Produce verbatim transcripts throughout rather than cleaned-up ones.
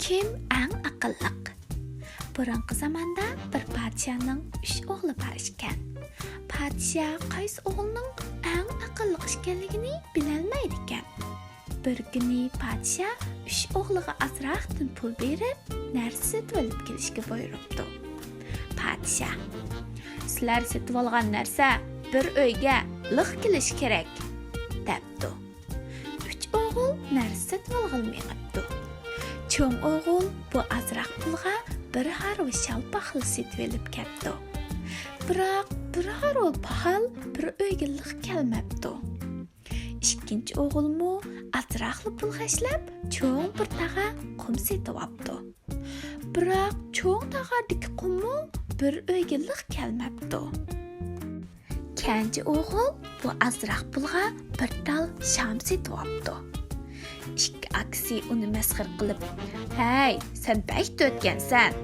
كىم ئەڭ ئەقىللىق؟ بۇرۇنقى زاماندا بىر پادىشاھنىڭ ئۈچ ئوغلى بار ئىكەن. پادىشاھ قايسى ئوغلىنىڭ ئەڭ ئەقىللىق ئىكەنلىكىنى بىلەلمەيدىكەن. بىر كۈنى پادىشاھ ئۈچ ئوغلىغا ئازراقتىن پۇل بېرىپ، نەرسە سېتىۋېلىپ كېلىشكە بۇيرۇپتۇ. پادىشاھ: «سىلەر سېتىۋالغان نەرسە بىر ئۆيگە لىق كېلىشى كېرەك» دەپتۇ. ئۈچ ئوغۇل نەرسە سېتىۋالغىلى مېڭىپتۇ. چوڭ ئوغۇل بۇ ئازراق پۇلغا بىر ھارۋا شال پاخال سېتىۋېلىپ كەپتۇ. بىراق بىر ھارۋا پاخال بىر ئۆيگە لىق كەلمەپتۇ. ئىككىنچى ئوغۇلمۇ ئازراقلا پۇل خەجلەپ، چوڭ بىر تاغار قۇم سېتىۋاپتۇ. بىراق چوڭ تاغاردىكى قۇممۇ بىر ئۆيگە لىق كەلمەپتۇ. كەنجى ئوغۇل بۇ ئازراق پۇلغا بىر تال شام سېتىۋاپتۇ. ئىككى ئاكىسى ئۇنى مەسخىرە قىلىپ: «ھەي، سەن بەك تۆتكەنسەن!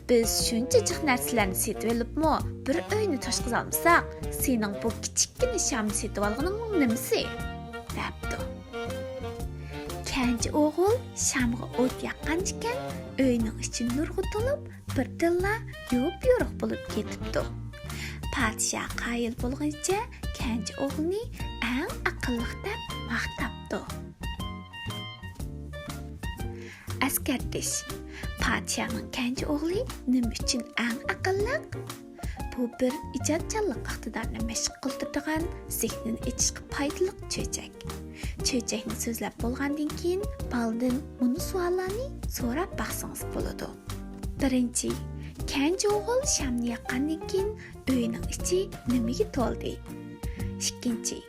بىز شۇنچە جىق نەرسىلەرنى سېتىۋېلىپمۇ بىر ئۆينى توشقۇزالمىساق، سېنىڭ بۇ كىچىككىنە شامنى سېتىۋالغىنىڭنىڭ نېمىسى؟» دەپتۇ. كەنجى ئوغۇل شامغا ئوت ياققان ئىكەن، ئۆينىڭ ئىچى نۇرغا تولۇپ، بىردىنلا يوپيورۇق بولۇپ كېتىپتۇ. پادىشاھ قايىل بولغىنىچە كەنجى ئوغلىنى ئەڭ ئەقىللىق دەپ ماختاپتۇ. ئەسكەرتىش: پادىشاھنىڭ كەنجى ئوغلى نېمە ئۈچۈن ئەڭ ئەقىللىق؟ بۇ بىر ئىجادچانلىق ئىقتىدارىنى مەشىق قىلدۇرىدىغان، زېھنىنى ئېچىشقا پايدىلىق چۆچەك. چۆچەكنى سۆزلەپ بولغاندىن كېيىن، بالىدىن مۇنۇ سوئاللارنى سوراپ باقسىڭىز بولىدۇ. بىرىنچى، كەنجى ئوغۇل شامنى ياققاندىن كېيىن ئۆينىڭ ئىچى نېمىگە تولدى؟ ئىككىنچى،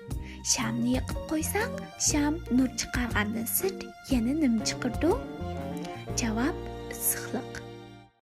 شامنى يېقىپ قويساق، شام نۇر چىقارغاندىن سىرت يەنە نېمە چىقىرىدۇ؟ جاۋاب: ئىسسىقلىق.